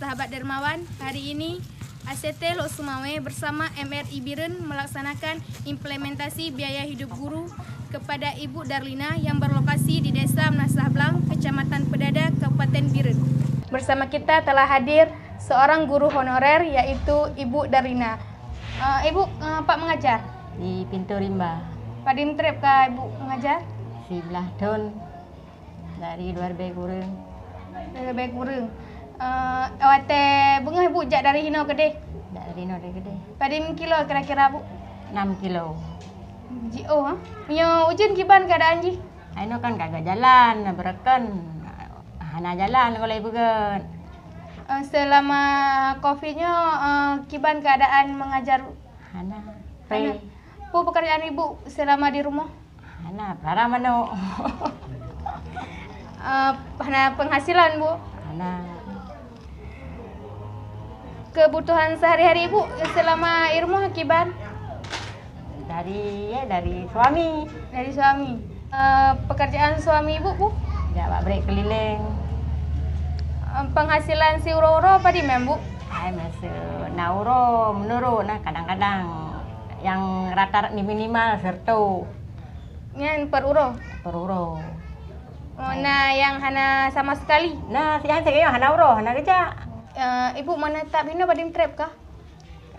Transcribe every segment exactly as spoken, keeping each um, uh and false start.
Sahabat dermawan, hari ini A C T Lhokseumawe bersama M R I Bireuen melaksanakan implementasi biaya hidup guru kepada Ibu Darlina yang berlokasi di Desa Meunasah Blang, Kecamatan Peudada, Kabupaten Bireuen. Bersama kita telah hadir seorang guru honorer, yaitu Ibu Darlina. Eh, Ibu, eh, pat mengajar? Di Pintu Rimba. Padum treb ka Ibu mengajar? Siblaih thon. Dari dua ribèe kureueng. Dua ribèe kureueng. Eh, watèe beungoh Ibu jak dari hinoe keudeh? Jak dari hinoe keudeh. Padum kilo kira-kira, Bu? Enam kilo. Jiôh, ha? Meunyoe ujeuen kiban keuadaan jih? Hai nyoe kan ka jalan, beureukan. Hana jalan kalau ibu kan. Eh, selama covid nyoe, eh, kiban keuadaan mengajar? Hana. Hana. Peue pekerjaan ibu selama di rumoh? Hana, pelara manok. Eh, hana penghasilan, Bu? Hana. Kebutuhan sehari-hari ibu selama di rumoh kiban? Dari, ya, dari suami. Dari suami. Eh, pekerjaan suami ibu, Bu? Jak bak brek keliling. Eh, penghasilan siuroe-uroe padum, Bu? Ai, masa na uroe meunurot, nah, kadang-kadang yang rata-rata minimal seratus. Nyan per uroe? Per uroe. Oh, na nyang hana sama sekali? Na, nyang hana uroe, hana geujak. Eh, ibu meunetap hinoe padum treb kah?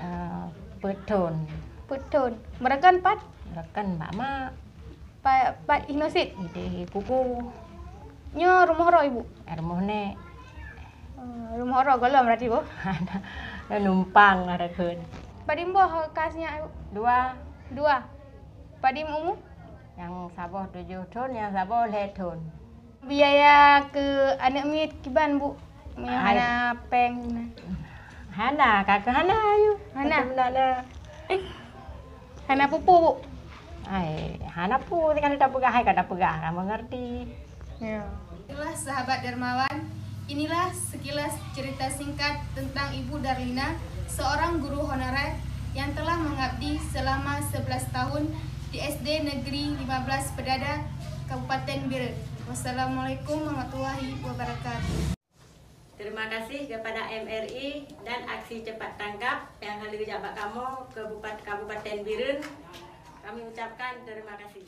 Eh, peuet thon. Peuet thon. Meureukan pat? Meureukan bak mak. Pa-, pat hinoe cit? Di kuku. Nyoe rumoh droe, Ibu? Rumoh nek. Oh, rumoh droe gohlom berarti, Bu? Hana, numpang ada kheun. Padum boh kas nyak, Ibu? Dua. Dua. Padum umu? Nyang saboh tujoh thon, nyang saboh lhèe thon. Biaya keu aneuk miet kiban, Bu? Meunyoe hana péng. Hana, kakeuh hana, ayu. Hana? Kakeuh meunan na. Hana peue-peue, Bu? Ai, hana peue, kan tapeugah, hai ka tapeugah, ka mengerti. Ya. Itulah sahabat dermawan, inilah sekilas cerita singkat tentang Ibu Darlina, seorang guru honorer yang telah mengabdi selama sebelas tahun di S D Negeri lima belas Pedada, Kabupaten Bireuen. Wassalamualaikum warahmatullahi wabarakatuh. Terima kasih kepada M R I dan Aksi Cepat Tangkap nyang ka lheueh jak bak kamoe ke Bupat-, Kabupaten Bireuen. Kami ucapkan terima kasih.